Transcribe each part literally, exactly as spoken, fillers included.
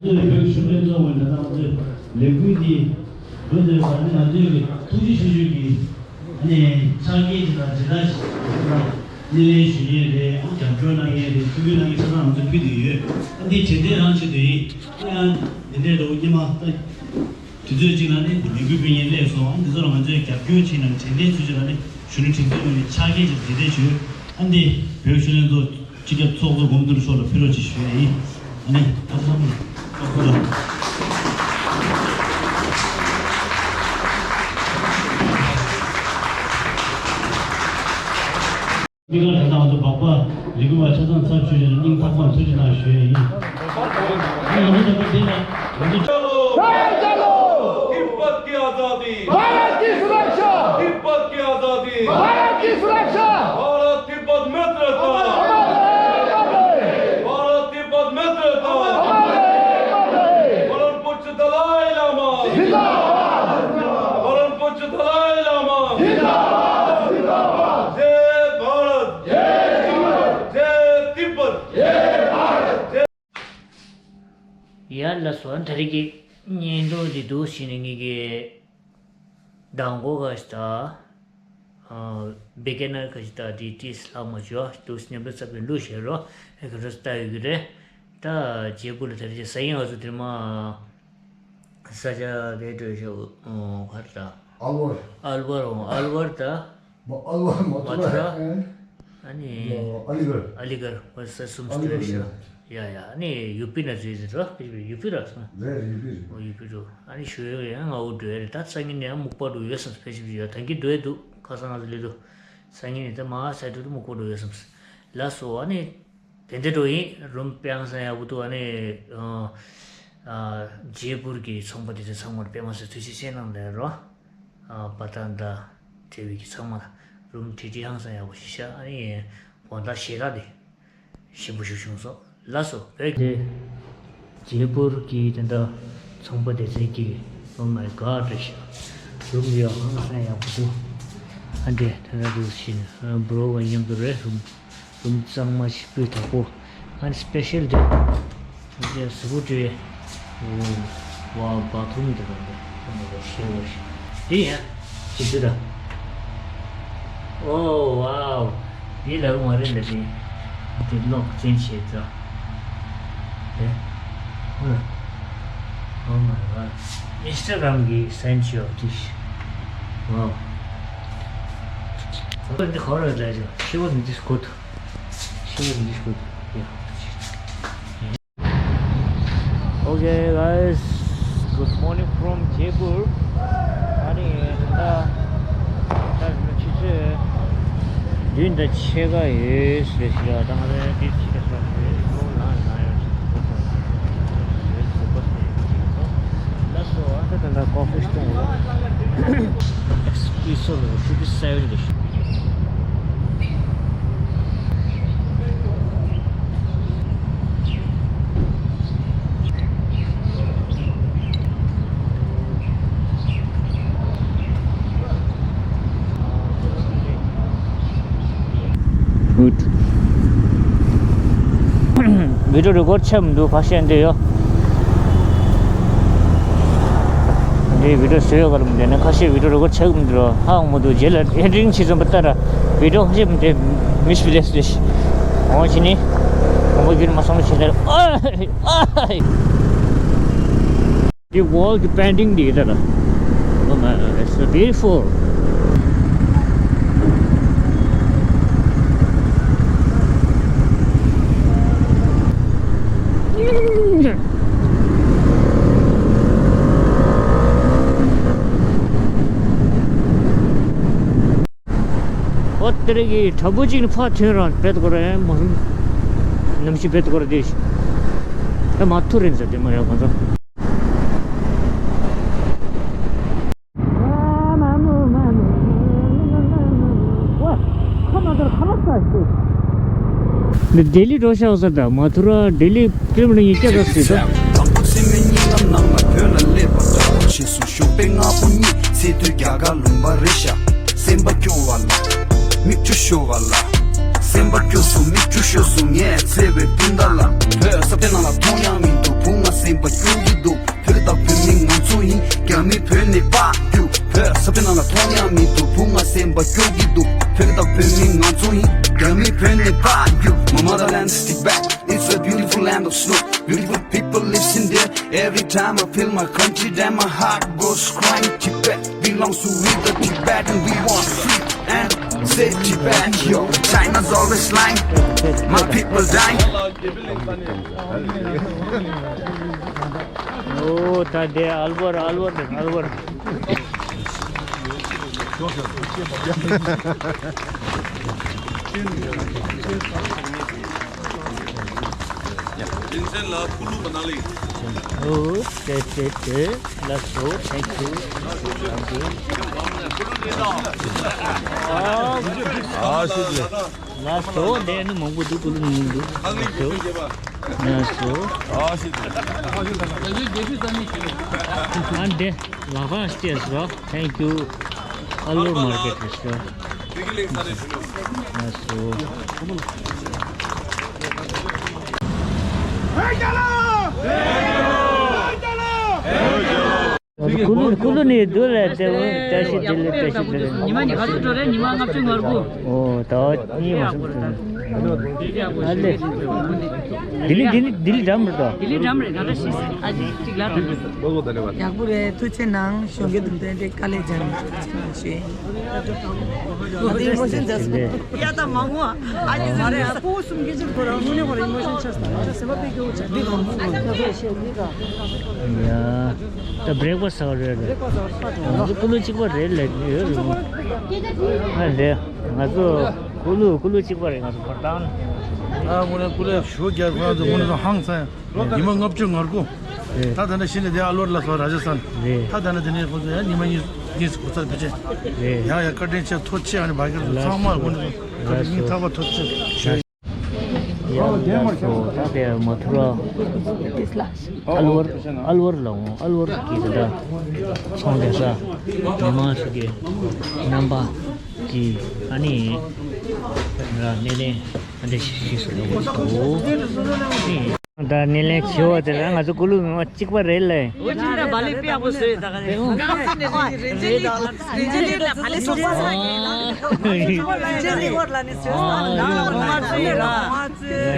ཚོས་ལས་འགུལ་ཤུགས་ལྡན་གཙོ་བོ་ཡིན་ན། ང་ཚོས་ལས་འགུལ་འདི་འགོ་འཛུགས་པ་ནི་ང་ཚོས་ཀྱི་ཐུགས་རྗེ་ཆེ་ཞུ་གི། ཨ་ནི་ཕྱག་འཁྱེར་ཅིག་དང་མཇལ་དར་ཞིག་དང་སྣེ་ལེན་ཞུ་མཁན་རེད། ཨ་རྒྱབ་སྐྱོར་གནང་མཁན་རེད། ཐུགས་ཁུར་གནང་མཁན་ཆ་ཚང་ང་ཚོས་ཕུལ་དུ་ཡོད། ཨ་འདི་དྲན་རྟེན་རང་ཆེད་དུ་ཡིན། ཨ་ཡང་འདི་འདྲའི་འགྲོ་སྙེ་མ་ད་དུས་ཚོད་ཅིག་ལ་ནི་ལས་འགུལ་སྤེལ་མཁན་སླེབས་སོང་། ཨ་འདི་ཚོ་ལ་ང་ཚོས་རྒྱབ་སྐྱོར་བྱེད་ན་དྲན་རྟེན་ཚུལ་ཅིག་ལ་ནི་གཞོན་ནུ་ཁྲིམས་རྩོད་ངོས་ནས་ཕྱག་འཁྱེར་ཅིག་དེ་འདྲས་ཞུས། ཨ་འདི་བོད་ཤུགས་ལྡན་ཚོགས་སྤྱི་ཁྱབ་ཚོགས་གཙོ་མགོན་པོ་དོན་གྲུབ་མཆོག་ལ་ཕུལ་རོགས་ཅིག་ཞུ་ཡ་ཡིན། ཨ་ནི་ཨ་ཚང་མ་ལ་ཚོགས་གཙོ་ལ། མི་གང་ལ་དང་དུ་སྦག་སྦག་ལས་འགུལ་བ་ཆ་ཚང་ཚབ་ཞུས་ནས་སྙིང་ཐག་པ་ནས་ཐུགས་རྗེ་གནང་ཞུ་ཡ་ཡིན། ཨ་ནི་ང་ཚོ་ད་ལྟ་འདི་ལ་ང་ཚོ། तिब्बत की आजादी। भारत की सुरक्षा। तिब्बत की आजादी। भारत की सुरक्षा। भारत तिब्बत मित्रता। भारत तिब्बत मित्रता। परम पूज्य दलाई लामा। परम पूज्य दलाई लामा। जय भारत। जय तिब्बत। ཡ་ལགས་སོ། ད་རེས་ཀྱི་བརྙན་ཐུང་འདི་འདུག་བྱས་ནས་ངེད་ཀྱི་མདང་དགོང་ཁ་ཤས་དང་། བི་ཀེ་ནར་ཁ་ཤས་དང་དེ་ཏིས་ལྷག་མ་བྱོས་འདུག་སྙམ་པའི་བསམ་པའི་གླུ་བཞེས་རོགས། ཨེ་ག་རེ་ལྟ་ཡོད་ཀྱི་རེད། ད་རྗེ་སྐུ་ལ་ད་རེས་ས་ཡིན། ང་ཚོ་དེར་མ་ས་ཆ་རེད་འགྲོ་ཤག་ཨོ་ག་རེ་ད། ཨལ་ཝར། ཨལ་ཝར། ཨོ་ཨལ་ཝར་ད། མ་ཨལ་ཝར། མ་ཐུ་ར། མ་ཐུ་ར། ཨེ། ཨ་ནི། ཨ་ལི་གར། ཨ་ལི་གར། ཨོ་ས་གསུམ་ཨ་ལི་གར་སྟོད་ཤག་ཡ། ཡ་ཡ། ཨ་ནི་ཡུ་པི་ན་ཟེར་ཟེར་རོ། ཡུ་པི་ར་སོང་། རེད་རེད། ཡུ་པི་རེད། ཨོ་ཡུ་པི་རོ། ཨ་ནི་ཞོ་ཡོ་ཡང་ང་འུ་འགྲོ་ཡ་རེད། ད་སང་ཉིན་ནས་ཡང་སྨུག་པ་འགྲོ་ཡོད་བསམ། ཕལ་ཆེར་ཡོད། ད་གིན་འགྲོ་ཡ་འདུག་ཁ་སང་ང་ཚོ་སླེབས་དུས། སང་ཉིན་ནས་ད་མ་སའི་འགྲོ་དུས་སྨུག་པ་འགྲོ་ཡོད་བསམ། ལགས་སོ། ཨ་ནི། དེ་འདྲ་འགྲོ་ཡིན། རུམ་དཔེ་ཧང་སང་ཡག་པོ་འདུག་ཨ་ནི། ཨ་ཨ་ཇེ་པུར་གྱི་ཚོང་པ་དེ་ཚོ་ཚང་མར་དཔེ་མ་སྲིད་ཐུགས་རྗེ་ཆེ་གནང་ལེ་རོ། ཨ་པ་ཏན་ད་བྲལ་བའི་གི་ཚང་མ་ལ་རུམ་བྲིས་བྲིས་ཧང་སང་ཡག་པོ་ཞིག་ཤག་ཨ་ནི་དགོང་དག་ཞལ་ལག་དེ་ཞིམ་པོ་ཞིག་བྱུང་སོང་། ལགས་སོ། བོད་དེ་ཇེ་པུར་གྱི་དེ་འདྲ་ཚོང་པ་དེ་ཚོའི་གི། Oh my God རེད་ཤག་རུམ་ཡོད། ཧང་སང་ཡག་པོ་འདུག་ཨ་འདྲས་དེ་འདྲ་འདུག་བྱས་ནས་བྷོ་རོ་བ་མཉམ་དུ་རེད། རུམ། རུམ་གཙང་མ་ཞིག་སྤུས་དག་པོ། ཨ་ནི་སྤེ་ཤལ་དེ། འདི་གཟུགས་པོ་བཀྲུས། ཝ་བ་ཐུམ་དེ་དང་དེ། ཨ་ནི་ཞེ་བ་ཞིག་འདི་ཡང་ཅི་ཞུ་ད། ཨོ་ཝའོ། འདི་ལ་རུང་བ་རེད་ལ་དེ། འདི་ལོག་ཅན་བྱེད་ད། དེ། ཨོ། Oh my God. Instagram གི་སེན་ཆི་ཡོ་ཏིཤ། ཝའོ། འདི་ཁོ་ར་ལ་ཞུ། She was in this coat. She was in this coat. Yeah. Okay, guys. Good morning from Jaipur. ཨ་ནི་ད་ད་ཆུ་ཚོད་བདུན་དང་ཕྱེད་ཀ་ཡོད་ཟེར་ཞིག་ད་ང་ཚོ་འདི་ཕྱི་ལ་སོང་ཞིག་ལོ་ལངས་ཡོད། ལགས་སོ། ཨ་ད་ད་ད་ཀོ་ཕི་སྟོང་ལ་ཨེག་སི་པི་རེ་སོ་ལ་ཧྥི་ཊི་སེ་ཝེན་ལ་ཞུ། Good. བི་ཌིའོ་རེ་ཀོཌ་བྱས་མི་འདུག་ཁ་ཤས་འདི་ཡོད། འདི་བི་ཌིའོ་བཟོས་ཡོད་ག་རེ་མི་འདུག་ནས་ཁ་ཤས་བི་ཌིའོ་རེ་ཀོཌ་བྱས་མི་འདུག་ཧ་གོ་མི་འདུག་རྗེས་ལ་ཨེ་ཌི་ཊིང་བྱེད་ཙམ་པ་ལྟར་བི་ཌིའོ་ཁ་ཤས་མི་འདུག་མི་ཤི་བི་ལེ་སི་ལེ་ཤི། འོ་བྱས་ནི། གོང་པོ་ཁྱོད་མ་བསམ་བློ་བྱས་ནས། ཨ་ཨ། འདི་ཝོལ་གྱི་པེན་ཊིང་འདི་ཡིན་ད་ལ། Oh my, it's so beautiful. ཨོ་དེ་རེད་གི་དྲ་འབུ་གཅིག་ནི་ཕར་ཐོན་རང་བེད་ཀོ་ར་ཡང་མ་རུང་། ནམ་ཞིག་བེད་ཀོ་ར་དེ་ཞིག་ད་མ་ཐུ་རིན་ཟེར་དེ་མ་ཡོད་གང་ཚོ། འདི་ལྡི་ལི་འགྲོ་ཤག་ཟེར་ད་མ་ཐུ་ར་ལྡི་ལི་ཕིལམ་ནི་ཡིན་སྐྱ་ཟ་སྲིད་ད། དང་པོ་སེམས་མེད་གཉིད་ལམ་ནང་ལ་བོད་ལ་སླེབས་པ་འདྲ་བོ་བྱས་སོང་། ཞོགས་པའི་སྔ་པོ་གཉིད་སད་དུས་རྒྱ་གར་ལུང་པ་རེད་ཤག་སེམས་པ་སྐྱོ་བ་ལ། མིག་ཆུ་ཤོར་བ་ལ། སེམས་པ་སྐྱོ་སོང་། མིག་ཆུ་ཤོར་སོང་། ངས་འཚོལ་བའི་སྤུན་ཟླ་ལ། བོད་ས་གནས་ནང་ལ་མཐོང་ཡང་མི་འདུག་བུ་ང་སེམས་པ་ བ་རྒྱུ། བོད་ས་བོན་ནང་ལ་མཐོང་ཡང་མི་འདུག་བུ་ང་སེམས་པ་སྐྱོ་གི་འདུག་བོད་དང་བོད་མི་ང་ཚོ་ཡིན། རྒྱ་མི་བོད་ནས་བ་རྒྱུ། My motherland is Tibet. It's a beautiful land of snow. Beautiful people lives in there. Every time I feel my country, then my heart goes crying. Tibet belongs to we the Tibetan. We want free and say Tibet. Yo, China's always lying. My people dying. ཨོ་ད་དེ་ཨལ་བར་ཨལ་བར་དེ་ཨལ་བར། ཨོ་དེ་དེ་དེ་ལགས་སོ། Thank you. Thank you. ཨ་ཤི་ལགས་སོ། དེ་ནི་མང་པོ་འདུག་ཀུ་ལུ་ནི་མང་པོ་འདུག་ལགས་སོ། ལགས་སོ། ཨ་ཤི་ལགས། ཨ་འདི་ལ་ཕ་སྟེ་སོ། Thank you. ཨ་ལོ་མར་ཀེ་ཊི་རེད་སོ། ལགས་སོ། ཀུ་ལུ་ཀུ་ལུ་ནས་སྡོད་ལ་བལྟས་བོ་བཀྲ་ཤིས་བདེ་ལེགས། བཀྲ་ཤིས་བདེ་ལེགས། ཉི་མ་ཉི་ཤུ་འགྲོ་རེད། ཉི་མ་ལྔ་བཅུ་ང་དགུ། ཨོ་ད་བ་གཉིས་མ་སོང་ཚུལ། ཨ་ལེ། ལྡི་ལི་ལྡི་ལི་ལྡི་ལི་འགྲམ་རེད་དོ། ལྡི་ལི་འགྲམ་རེད། ང་ད་ཤི་ཨ་ཅིག་ཅིག་ལ་འགྲམ་རེད། ཡག་པོ་རེད། ཐུགས་རྗེ་གནང་། གཞོན་སྐྱེས་དུ་ལྡན་དེ་དཀའ་ལས་རྒྱག་ནས་ཐུགས་རྗེ་གནང་ཞུ་ཡིན། ང་ད་ཨི་མོ་ཤན་ཆགས་སོང་། ཡ་ད་མ་ངོ་ཨ་ཅིག་ཟེར་རེད། ཕྲུ་གུ་གསུམ་སྐྱེ་ཅིག་ཁོ་རང་དངོས་གནས་ཁོ་རང་ཨི་མོ་ཤན་ཆགས་སོང་། ང་ད་སེམས་པ་དཔེ་སྐྱོ་བོ་ཆགས་འདུག་ཡ། ད་བྷི་རེག་ཕ་སི་ཟ་བ་རེད་རེད། ང་ཚོ་ཀུ་ལུ་གཅིག་པ་རེད་ལབ་ཡོད་རེད། ང་རེད། ང་ཚོ་ཀུ་ལུ་ཀུ་ལུ་གཅིག་པ་རེད། ང་ཚོ་བར་ཐང་། ཨ་དངོས་གནས་ཀུ་ལུ་ཞོ་རྒྱག་ཁོ་རང་ཚོ་དངོས་གནས་ཧང་སང་། ཉི་མ་ལྔ་བཅུ་ང་དགུ། རེད། ད་ད་ནི་གཞི་ནས་དེ་ཨ་ལོར་ལ་སོ་ར་ཇ་སྟན། རེད། ད་ད་ནི་དེ་ནས་ཁོ་ཚོ་ཡང་ཉི་མ་གཉིས་གཉིས་སུ་གོ་ཚར་བེད་སྤྱད། རེད། ཡང་ཡང་བཀའ་དྲིན་ཆེ། ཐུགས་རྗེ་ཆེ། ཨ་ནི་བར་སྐབས་སུ་ཚང་མ་དངོས་གནས་བཀའ་དྲིན་སྙིང་ཐག་པ་ཐུགས་རྗེ་ཆེ། ཡ་ལགས་སོ། ད་དེ་མ་ཐུ་ར་ཨལ་ཝར་ཨལ་ཝར་ལ་འོང་། ཨལ་ཝར་གྱི་དེ་འདྲ་ཚོང་ལས་ས་མི་མང་ཚོ་གི་རྣམ་པ་གི་ཨ་ནི་ར་སྣེ་ལེན་ཨ་འདྲ་ཞིག་ཞིག་སུ་ཡོང་གི་འདུག་ཨ་ནི་ད་སྣེ་ལེན་བྱེད་པ་དེ་ལ་ང་ཚོ་ཀུ་ལུ་མི་མང་གཅིག་པ་རེད་ལེ། འོ་ཅི་འདྲ་བ་ལེ་དཔེ་ཡག་པོ་བཟོས་ཡོད་ད་ག་རེ། ཨོ། རེད་ད། རེད་ད། རེད་ད།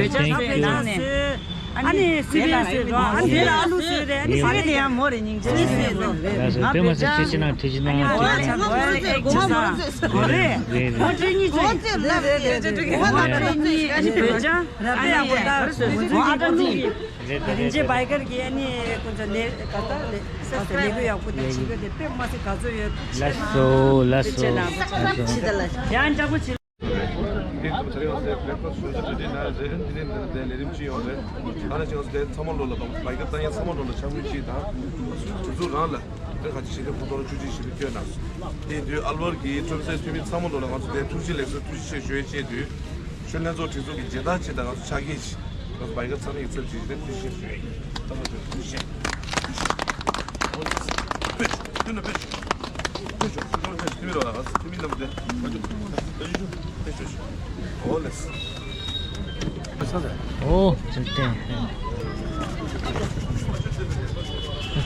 རེད་ད། རེད་ད། ཨ་ནི་སི་རི་ཡས་སི་རེད་ར། ཨ་ནི་སི་རི་ཡས་སི་རེད་ར། ཨ་ནི་དེ་ལ་ཨ་ལུ་སི་རེད། ཨ་ནི་སི་རི་ཡས་ཡང་མོ་རེད། སྙིང་རྗེ་སི་རི་ཡས་རེད། ལགས་སོ། དཔེ་མ་སྲིད་ཐུགས་རྗེ་གནང་། ཐུགས་རྗེ་གནང་། ཐུགས་རྗེ་གནང་། རེད། ཁོང་ཁྲོས་གཉིས་ཆོད། ཁོང་ཁྲོས་གཉིས་ཨ་ནི་བོད་ལྗང་། ཨ་ནི་ཨ་ཀྲ་གཉིས་ཀྱི། རེད་དེ་རིན་རེད་ཆེན་དེ། བྷའི་ཀར་གྱི་ཨ་ནི་ཁོང་ཚོ་ལས་ཀ་ད་ལས་ས་ལས་ཀ་ཡག་པོ་དང་བྱེད་རྒྱུ་དེ་དཔེ་མ་སྲིད་དགའ་ཚོར་ཡོད། ཐུགས་རྗེ་ཆེ་གནང་། ལགས་སོ། ལགས་སོ། ཐུགས་རྗེ་ཆེ་གནང་། ཡང་ལྕགས་པོ་ཆེ། དེ་ཚོ་ཚར་ཡོང་སའི་བྷེ་རེག་ཕ་སི་ཊི་ཞོར་ཞོར་དེ་ན་རེད། དེ་ནས་འདིར་འདིར་ལས་རིམ་ཅི་ཡོང་རེད། ཨ་ནི་ཅིག་ང་ཚོ་དེ་ཚང་མ་ལོ་ལ་བྷའི་ཀར་བཏང་ཡ་ཚང་མ་ལོ་ལ་འཆར་དངུལ་ཅིག་དང་། དུས་ཚོད་རང་ལ་དེ་ཁ་ཅིག་ཞིག་དེ་ཕུ་ཐོག་ལ་ཆུ་ཅིག་ཞིག་དེ་བསྐྱོན་གནང་སོང་། དེ་དུས་ཨལ་ཝར་གྱི་ཁྲོམ་སའི་འཐུས་མི་ཚང་མ་ལོ་ལ་ང་ཚོ་དེ་ཐུགས་རྗེ་ལེགས་སོ་ཐུགས་རྗེ་ཆེ་ཞུ་ཡ་བཅས་དུས། ཆོས་ལྷན་ཚོགས་སྒྲིག་འཛུགས་ཀྱི་མཇལ་དར་ཆེད་དུ་ང་ཚོ་ཕྱག་འཁྱེར་ཞིག་ང་ཚོ་བྷའི་ཀར་ཚང་མའི་ཚབ་བྱས་ཏེ་ཐུགས་རྗེ་ཆེ་ཞུ་ཡ་ཡིན། ཚང་མ་ཐུགས་རྗེ་ཆེ། ཕུད་ཕུད་ན་ཕུད་ཕུད་ཤོག་ཕུད་ཤོག་ཕུད་ཤོག་འཐུས་མི་རོགས་ལ་ང་ཚོ་འཐུས་མི་རྣམས་དེ་ཕུད་ཤོག་ཕུད་ཤོག་ཕུད་ཤོག་ཨོ་ལེ། ཨོ་ཅི་ཏེ།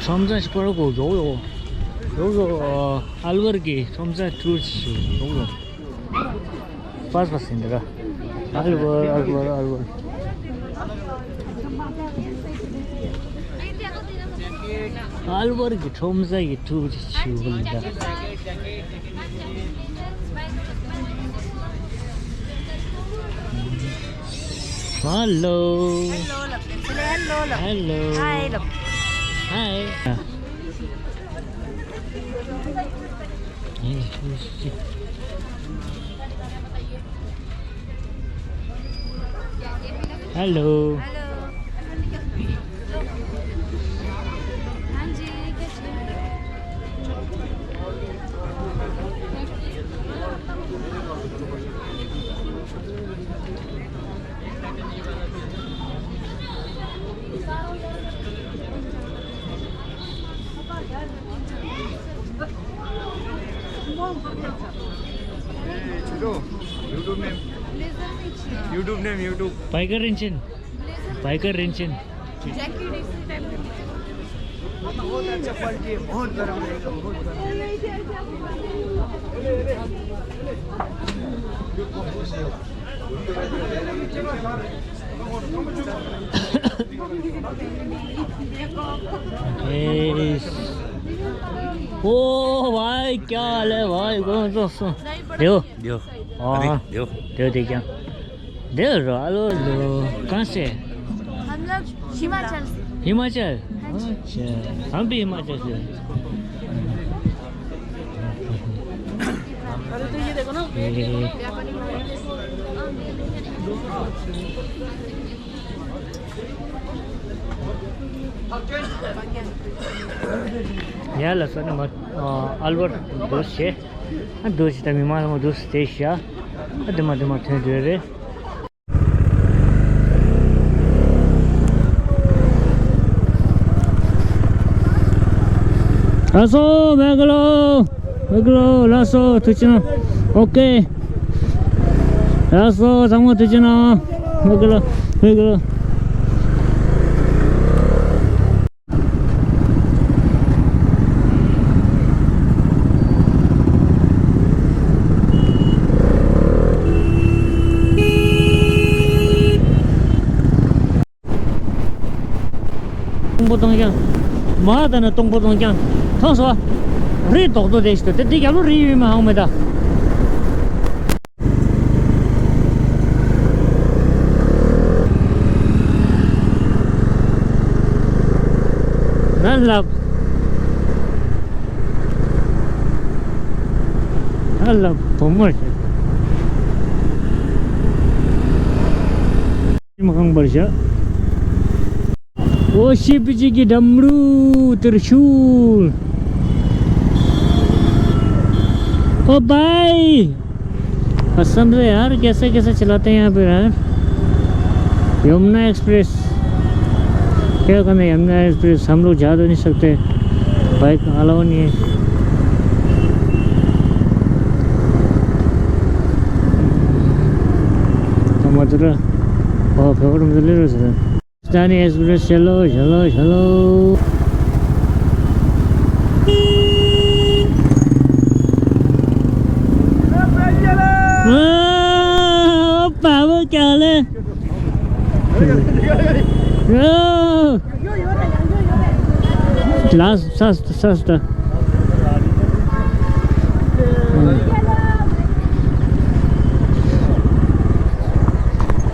ཁྲོམ་རྫ་ཞིག་པར་གོ་ཡོག་ཡོག་ཡོག་ཡོག་ཨལ་ཝར་གྱི་ཁྲོམ་རྫ་ཊུར་ཞིག་ཡོག་ཡོག་པཱས་པཱས་ཡིན་འདི་ར། ཨལ་ཝར་ཨལ་ཝར་ཨལ་ཝར། ཨལ་ཝར་གྱི་ཁྲོམ་རྫ་ཡི་ཊུར་ཞིག་ཡོད་ལ། ཧེ་ལོ། ཧེ་ལོ་ལབ་ལེ། ཧེ་ལོ་ལབ། ཧེ་ལོ། ཧའི་ལབ། ཧའི། Hello. Hello. हाँ जी, कैसे हैं? YouTube name, YouTube name, YouTube. Biker Rinchen. Biker Rinchen. बहुत अच्छा क्वालिटी है, बहुत गर्म रहेगा, बहुत गर्म। ए, ओ भाई, क्या हाल है भाई? कौन सा, सा? देव। देव। हाँ। अरे, देव। देव, देव क्या? देव, रो, alo, alo, कहाँ से? हम लोग हिमाचल से। हिमाचल? हाँ जी। अच्छा, हम भी हिमाचल से। अरे, तो ये देखो ना। ए। ཡ་ལ་སོ་ནི་མ་ཨ་ཨལ་བར་འདུག་ཤེ། ཨ་འདུག་ཤེ་ད་མི་མང་མ་འདུག་སྟེ་ཤ། ཨ་དེ་མ་དེ་མ་ཐོན་འདོད་རེད། ལགས་སོ། མེག་ལོ། མེག་ལོ། ལགས་སོ། ཐུགས་རྗེ་གནང་། ཨོ་ཀེ། ལགས་སོ། ཚང་མ་ཐུགས་རྗེ་གནང་། མེག་ལོ། མེག་ལོ། སྟོང་པོ་སྟོང་རྐྱང་། མ་ད་ན་སྟོང་པོ་སྟོང་རྐྱང་། མཐོང་སོང་། རི་རྡོག་རྡོག་དེ་ཞིག་ཏུ་དེ་འདི་རྒྱབ་ལོ་རི་ཡོད་མ་ཧང་མེད་ད། ང་ལབ། ང་ལབ་བུ་མོ་ཞིག་མ་ཁང་པར་བཞག་ཨོ་ཤི་པི་ཅི་གི་འགྲམ་རུ་དིར་ཤུལ། ཨོ་བའི། असम से यार, कैसे कैसे चलाते हैं यहाँ पे यार। यमुना एक्सप्रेस, क्या करना है, यमुना एक्सप्रेस हम लोग जा तो नहीं सकते, बाइक अलाउ नहीं है। मथुरा, ओ, फेवर में ले रहे हैं। राजधानी एक्सप्रेस, चलो, चलो, चलो। ओ, बाबू, क्या हाल है? ओ। लास्ट, सस्त, सस्त।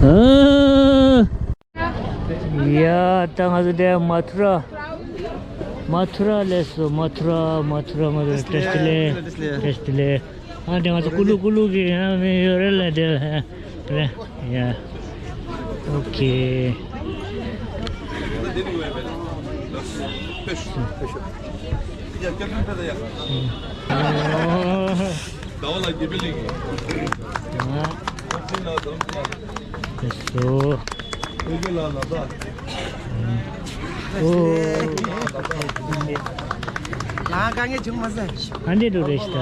ओ। ཡ། ད་ང་ཚོ་དེ་མ་ཐུ་ར། མ་ཐུ་ར་སླེབས་སོང་། མ་ཐུ་ར། མ་ཐུ་ར། མ་ཐུ་ར། བཀྲ་ཤིས་བདེ་ལེགས། བཀྲ་ཤིས་བདེ་ལེགས། ཨ་དེ་ང་ཚོ་ཀུ་ལུ་ཀུ་ལུ་གི་ཡང་མི་ཡོད་རེད་ལ་དེ་རེད། ཡ། ཨོ་ཁེ། ཟླ་བ་ལ་དགེ་འཕེལ་གླིང་། ཨ། ཨོ། ལ་དཀའ་ངལ་བྱུང་མ་ཟད། ཨ་འདྲེ་འགྲོ་རེད་ཤི་ད།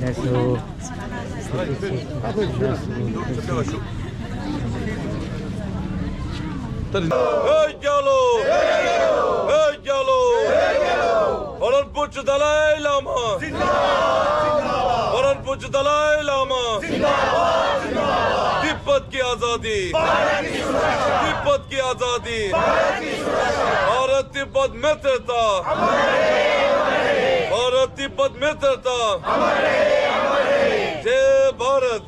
ལགས་སོ། ཨེ་རྒྱལ་ལོ། ཨེ་རྒྱལ་ལོ། भारत पूज्य दलाई लामा जिंदाबाद। भारत पूज्य दलाई लामा जिंदाबाद। तिब्बत की आजादी। तिब्बत की आजादी। भारत तिब्बत मित्रता। भारत तिब्बत मित्रता। जय भारत।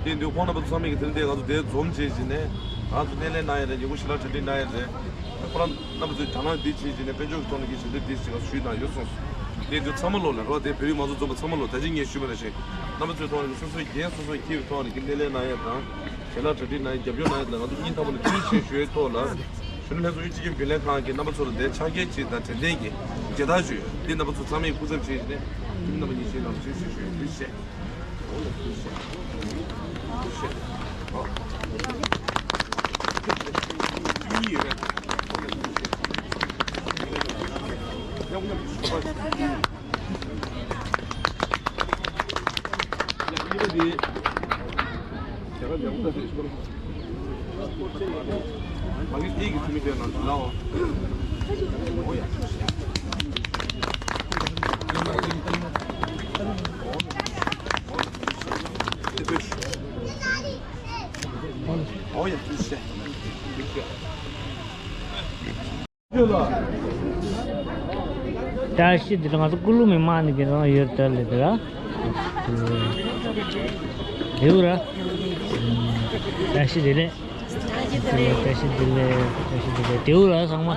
དེ་འདུག་ཁོང་རྣམ་པ་ཚོ་ཚང་མས་ཀྱི་དེ་རིང་འདི་ང་ཚོ་དེ་འཛོམས་བྱས་བྱས་ནས་ང་ཚོ་སྣེ་ལེན་གནང་ཡ་རེད། ཉིན་གུང་ཞལ་ལག་གྲ་སྒྲིག་གནང་ཡ་རེད། ཁོ་རང་རྣམ་པ་ཚོས་དྲ་ལམ་འདི་བྱས་བྱས་ནས་དཔལ་འབྱོར་གྱི་ཐོག་ནས་ཀྱི་ཞལ་འདེབས་འདི་ཞིག་ང་ཚོ་ཞུས་གནང་ཡོད་སོང་། དེ་འདུག་ཚང་མ་ལོ་ལ་རོགས་དེ་བོད་རིགས་མང་གཙོ་འཛོམས་པ་ཚང་མ་ལོ་ད་ཅི་ངས་ཞུས་པ་ནང་བཞིན་རྣམ་པ་ཚོའི་ཐོག་ནས་སོ་སོའི་འགན་སོ་སོའི་འཁྱེར་བའི་ཐོག་ནས་ཀྱི་སྣེ་ལེན་གནང་ཡ་དང་ཞལ་ལག་གྲ་སྒྲིག་གནང་ཡ་རྒྱབ་སྐྱོར་གནང་ཡ་དང་ང་ཚོ་སྙིང་ཐག་པ་ནས་ཐུགས་རྗེ་ཆེ་ཞུ་ཡའི་ཐོག་ལ་གཞོན་ནུ་ལྷན་ཚོགས་དབུས་སྤྱི་ཁྱབ་རྒྱུན་ལས་ཁང་གིས་རྣམ་པ་ཚོ་ལ་དེ་ཕྱག་འཁྱེར་ཅིག་དང་དྲན་རྟེན་གྱི་མཇལ་དར་ཞུ་ཡ་འདི་རྣམ་པ་ཚོ་ཚང་མས་སྐུ་ཚབ་བྱས་ནས་ཁྱིམ་རྣམ་པ་གཉིས་ཆེད་ལམ་ཞུ་ཞུ་ཞུ་ཡ་ཐུགས་རྗེ་ཆེ། བཀྲ་ཤིས་བདེ་ལེགས། ང་ཚོ་ཀུ་ལུ་མི་མང་ནི་གི་རང་ཡོད་དར་ལེ་དེ་ར། དེའུ་ར། བཀྲ་ཤིས་བདེ་ལེགས། བཀྲ་ཤིས་བདེ་ལེགས། བཀྲ་ཤིས་བདེ་ལེགས། དེའུ་ར་ཚང་མ།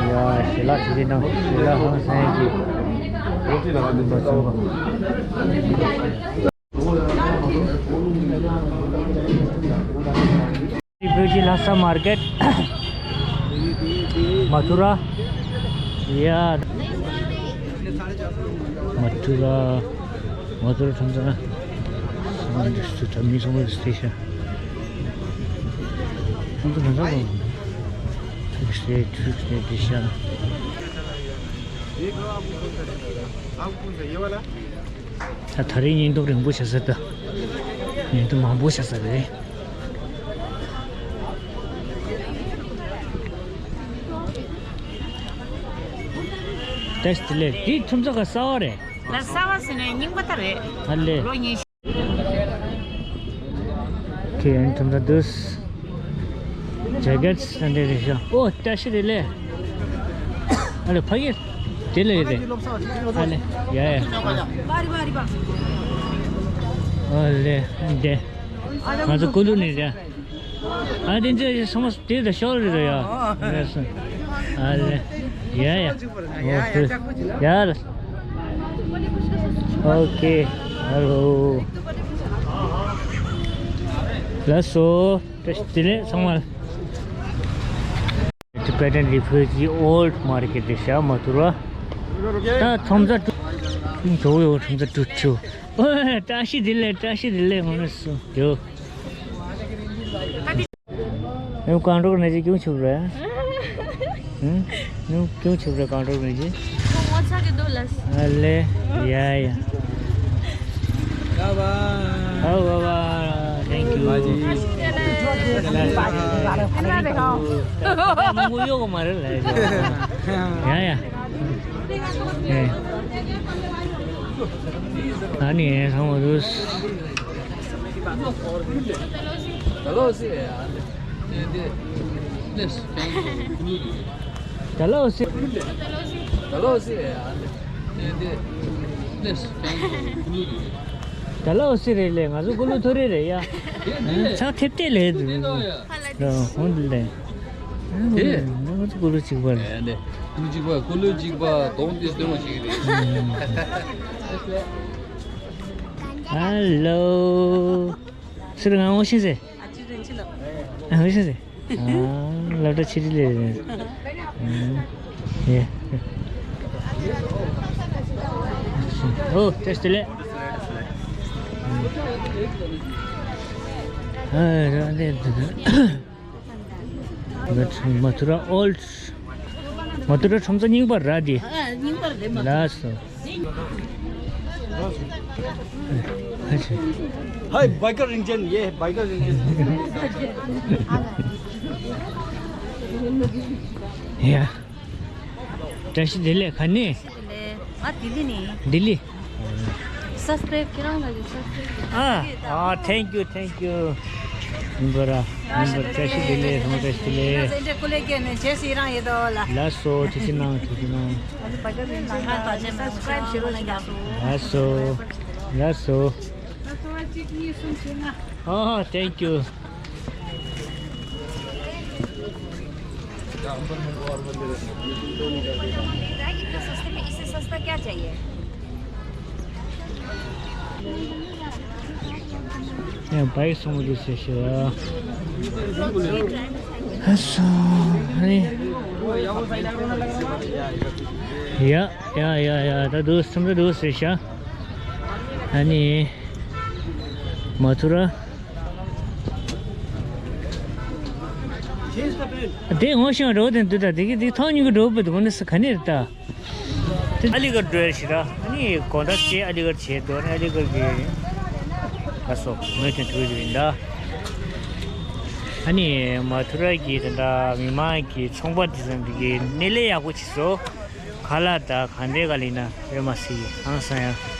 ཡ། ཞལ་ལག་ཞིག་གནང་། ཞལ་ལག་ཧང་སང་གི། བོད་ཀྱི་ལྷ་ས་མར་ཀེཊ། མ་ཐུ་ར། ཡ། མ་ཐུ་ར། མ་ཐུ་ར་ཁྲོམ་ས་ན། སང་འདི་སུ་ཐ་མི་སོང་བའི་སྟེ་ཤ། ཁྲོམ་ས་ན་ས་སོང་། ཐུག་སྟེ་ཐུག་སྟེ་དེ་ཤ། ད་ད་རེས་བརྙན་ཐུང་རིང་པོ་བྱ་ས་ད། བརྙན་ཐུང་མང་པོ་བྱ་ས་རེད། བཀྲ་ཤིས་བདེ་ལེགས། འདི་ཁྲོམ་ས་ག་གསར་བ་རེད། ད་གསར་བ་ཟེར་ནས་རྙིང་པ་ད་རེད། ཨ་ལེ། ལོ་ཉི་ཤུ། ཁྱེད་ཡང་ཁྲོམ་ས་འདུག་ཇེ་ཀེཊ་ས་འདྲ་རེད་ཤག་ཨོ་བཀྲ་ཤིས་བདེ་ལེགས། ཨ་ལེ་ཕ་གི་དེ་ལས་རེད། ཨ་ལེ་ཡ་ཡ། ཨ་ལེ་འདི་ང་ཚོ་ཀུ་ལུ་ནས་རེད། ཨ་དེ་ཚོ་ཚང་མ་དེ་ད་ཤོར་རེད་ཡ། ཨ་ལེ་ཡ་ཡ། ཨོ་ཡ། ཨོ་ཁེ། ཧེ་ལོ། ལགས་སོ། བཀྲ་ཤིས་བདེ་ལེགས་ཚང་མ། Tibetan Refugee Old Market དེ་ཤ་མ་ཐུར་བ། ད་ཁྲོམ་ས་དྲུག་ཇོ་ཡོ་ཁྲོམ་ས་དྲུག་ཆུ། ཨོ་བཀྲ་ཤིས་བདེ་ལེགས། བཀྲ་ཤིས་བདེ་ལེགས་ངོ་ནས་སུ་ཡོ། ཡང་གང་འགྲོ་ནས་ཅི་ཀྱང་ཆུག་རེད། ཨུ། ཡང་ཀྱང་ཆུག་རེད་གང་འགྲོ་ནས་ཅི། ངོ་ཚ་གི་འདུག་ལགས། ཨ་ལེ། ཡ་ཡ། ཨ་བ་བ། Thank you. མང་པོ་ཡོད་གི་མ་རེད་ལ། ཡ་ཡ། ཨ་ནི་ཚང་མ་རུས། ད་ལོ་སི་རེད་ལེ། ང་ཚོ་ཀུ་ལུ་ཐོ་རེ་རེད་ཡ། ཚག་ཐེབས་ཏེ་ལེ་དུ། ཧོན་ལེ། དེ། ང་ཚོ་ཀུ་ལུ་གཅིག་པ་རེད། ཀུ་ལུ་གཅིག་པ། ཀུ་ལུ་གཅིག་པ་གདོང་དེ་སྟོན་པ་ཞིག་རེད། ཧ་ལོ། སི་རི་ང་ངོ་ཤེས་ཟེ། ཨ་ཧུ་ཤ་ཟེ། ཨ་ལབ་ད་ཕྱི་དྲི་ལེ་རེད། ཨ་ཡེ། ཨོ་བཀྲ་ཤིས་བདེ་ལེགས། ཨ་ར་ལེ་དུ་དུ། མ་ཐུ་ར་ཨོལ། མ་ཐུ་ར་ཁྲོམ་ས་རྙིང་པ་ར་དེ། ཨ་རྙིང་པ་རེད་མ། ལགས་སོ། Hi, biker Rinchen. Yeah, biker Rinchen. Yeah. བཀྲ་ཤིས་བདེ་ལེགས། ག་ནས། ང་ལྡི་ལི་ནས། ལྡི་ལི། Subscribe ཁྱེད་རང་ལ་ཡོད། Subscribe ཨ། ཨ། Thank you, thank you. མི་འབོར་ར། མི་འབོར། བཀྲ་ཤིས་བདེ་ལེགས། ཚང་མ་བཀྲ་ཤིས་བདེ་ལེགས། ལགས་སོ། ཐུགས་རྗེ་གནང་། ཐུགས་རྗེ་གནང་། ལགས་སོ། ལགས་སོ། ཨ། Thank you. इतना सस्ते में इससे सस्ता क्या चाहिए? ཡང་བའི་སོང་འདུག་ཟེར་ཤི་བ། ཨ་སོ། ཨ་ནི། ཡ་ཡ་ཡ་ཡ། ད་འདུག་སེམས་ད་འདུག་ཟེར་ཤ། ཨ་ནི། མ་ཐུ་ར། དེ་ངོ་ཤེས་འགྲོ་དེ་འདུག་ད་དེ་གི་དེ་ཐོག་ཉུང་གི་འགྲོ་བ་དེ་ངོ་ནི་ས་ག་ནས་རེད་ད། དེ་ཨ་ལི་ག་འགྲོ་ཡ་ཤི་ར། ནི་དགོང་དག་ཅིག་ཨ་ལི་གར་བྱས་འདུག་ཨ་ལི་གར་གྱི་ལ་སོ་མོས་ཐོན་ཐུབ་ཡོད་ཡིན་ད། ཨ་ནི་མ་ཐུ་ར་གི་ད་ལྟ་མི་མང་གི་ཚོང་པ་དེ་ཚོ་འདི་གི་སྣེ་ལེན་ཡག་པོ་བྱས་སོང་། ཁ་ལག་དང་ག་འདྲའི་ག་ལ་ཡིན་ན་ཡོད་མ་སྲིད་ཨང་སང་ཡང་།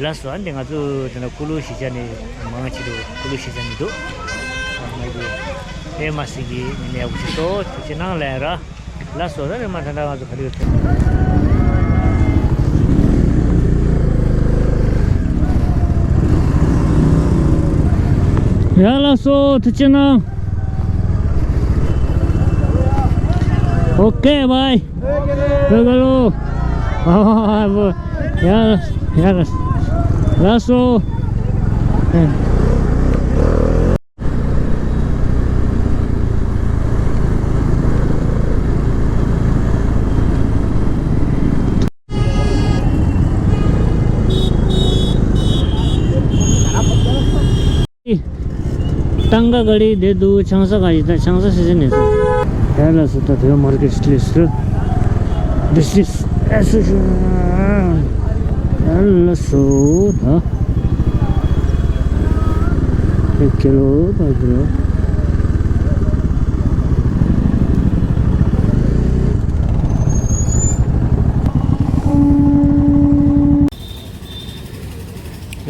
ལགས་སོ། ཨ་འདི་ང་ཚོ་དེ་ན་ཀུ་ལུ་གཞིས་ཆགས་ནས་མང་ཆེ་རུ་ཀུ་ལུ་གཞིས་ཆགས་ནས་འདུག་ང་ཚོ་ཡོད་མ་སྲིད་ཀྱི་ཉིན་ཡག་པོ་ཞིག་འདུག་ཐུགས་རྗེ་གནང་ལབ་ཡ་ར། ལགས་སོ། ད་རེས་མ་ད་ལྟ་ང་ཚོ་ག་རེ་ཡོད་ཐུབ། ཡ་ལགས་སོ། ཐུགས་རྗེ་གནང་། ཨོ་ཀེ་བྷའི། ཀ་ཀ་ལོ། ཨ་བ། ཡ་ཡ། ལགས་སོ། ཏང་ག་ག་རེ་བསྡད་འདུག་ཆང་ས་ག་ཡི་ད་ཆང་ས་སི་སི་ནས་སོ། ཡ་ལགས་སོ། ད་བོད་མར་ཀེ་ཊི་ལས་སུ། This is as usual. ཡ་ལགས་སོ། ད་ཨེ་ཀེ་ལོ་ད་ཀེ་ལོ།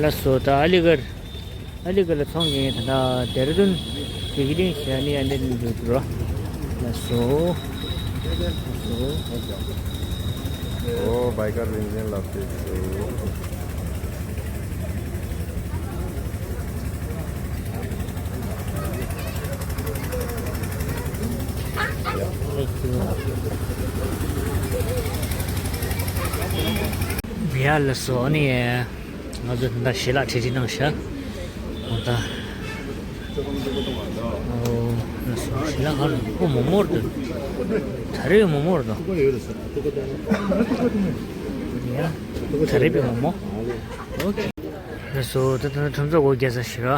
ལགས་སོ། ད་ཨ་ལི་གར། ཨ་ལི་གར་ལ་ཚོང་གི་ད་ལྟ་ལྡེ་ར་ལྡུན་བི་ཀི་ལིང་ཞེས་ནི་ཨ་འདྲ་ནི་འདུག་རོ། ལགས་སོ། ལགས་སོ། ཨོ་བྷའི་ཀར་རིན་ཆེན་ལགས་ཏེ་སོ། ཡ་ལགས་སོ། ཨ་ནི་ང་ཚོ་ད་ལྟ་ཞལ་ལག་ཁྲིད་ཁྲིད་གནང་ཤག་ཨོ་ད། ཨོ་ལགས་སོ། ཞལ་ལག་ག་རེ། ཨོ་མོག་མོག་རེད་འདུག་ད་རེས་མོག་མོག་རེད་འདུག་ཡ། ད་རེས་པའི་མོག་མོག་ཨོ་ཁེ། ལགས་སོ། ད་ད་ཁྲོམ་ཚོགས་སྒོ་རྒྱག་ས་ཞིག་ར།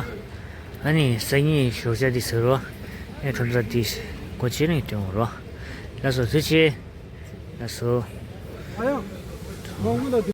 ཨ་ནི་སང་ཉིན་ཞོགས་ཇ་འདི་ཟེར་རོ། ཨེ་ཁྲོམ་ཚོགས་འདི་སྒོ་ཕྱེ་ནས་སྟོན་རོ། ལགས་སོ། ཐུགས་རྗེ་ཆེ། ལགས་སོ།